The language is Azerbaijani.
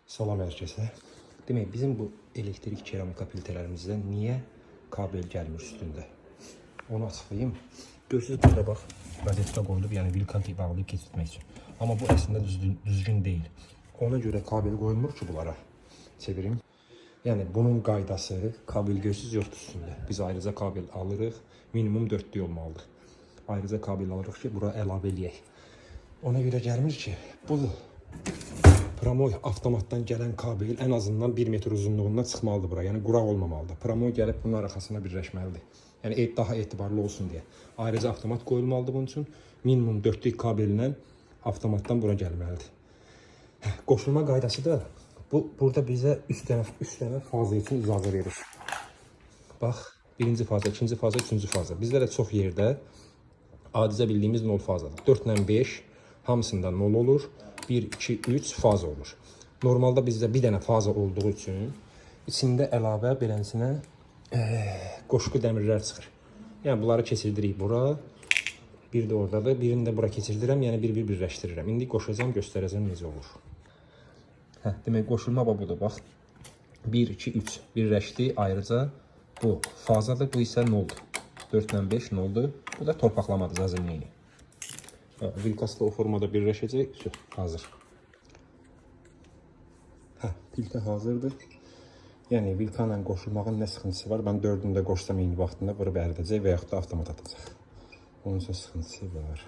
Salam hər kəsə. Demək, bizim bu elektrik keramika piltələrimizdə niyə kabel gəlmir üstündə? Onu açıqlayım. Görürsünüz burada bax, rozetka qoyulub, yəni vilka bağlayıb keçirtmək üçün. Amma bu əslində düzgün deyil. Ona görə kabel qoyulmur ki bunlara. Çevirim. Yəni bunun qaydası kabel görürsünüz yoxdur üstündə. Biz ayrıca kabel alırıq. Minimum 4-lük olmalıdır. Ayrıca kabel alırıq ki, bura əlavə eləyək. Ona görə gəlmir ki, bu Pramoy avtomatdan gələn kabel ən azından 1 metr uzunluğundan çıxmalıdır bura. Yəni quraq olmamalıdır. Pramoy gəlib bunun arxasına birləşməlidir. Yəni daha etibarlı olsun deyə. Ayrıca avtomat qoyulmalıdır bunun üçün. Minimum 4-lük kabellə avtomatdan bura gəlməlidir. Qoşulma qaydası da bu burada bizə 3 dənə faza üçün icazə verir. Bax, birinci faza, ikinci faza, üçüncü faza. Bizdə də çox yerdə adicə bildiyimiz 0 fazadır. 4 ilə 5 hamısında 0 olur. 1, 2, 3 faza olur. Normalda bizdə bir dənə faza olduğu üçün içində əlavə beləsinə qoşqu dəmirlər çıxır. Yəni bunları keçirdirik bura. Bir də oradadır. Birini də bura keçirdirəm, yəni bir-bir birləşdirirəm. İndi qoşacağam, göstərəcəm necə olur. Hə, demək qoşulma bax budur, bax. 1, 2, 3 birləşdi ayrıca. Bu fazadır, bu isə 0-dur. 4 ilə 5 0-dur. Bu da torpaqlamadır, zazimliyini. Vilkas da o formada birləşəcək. Vsyo, hazır. Hə, piltə hazırdır. Yəni vilka ilə qoşulmağın nə sıxıntısı var? Mən dördünü də qoşsam eyni vaxtında vurub əridəcək və yaxud da avtomat atacaq. Onun üçün sıxıntısı var.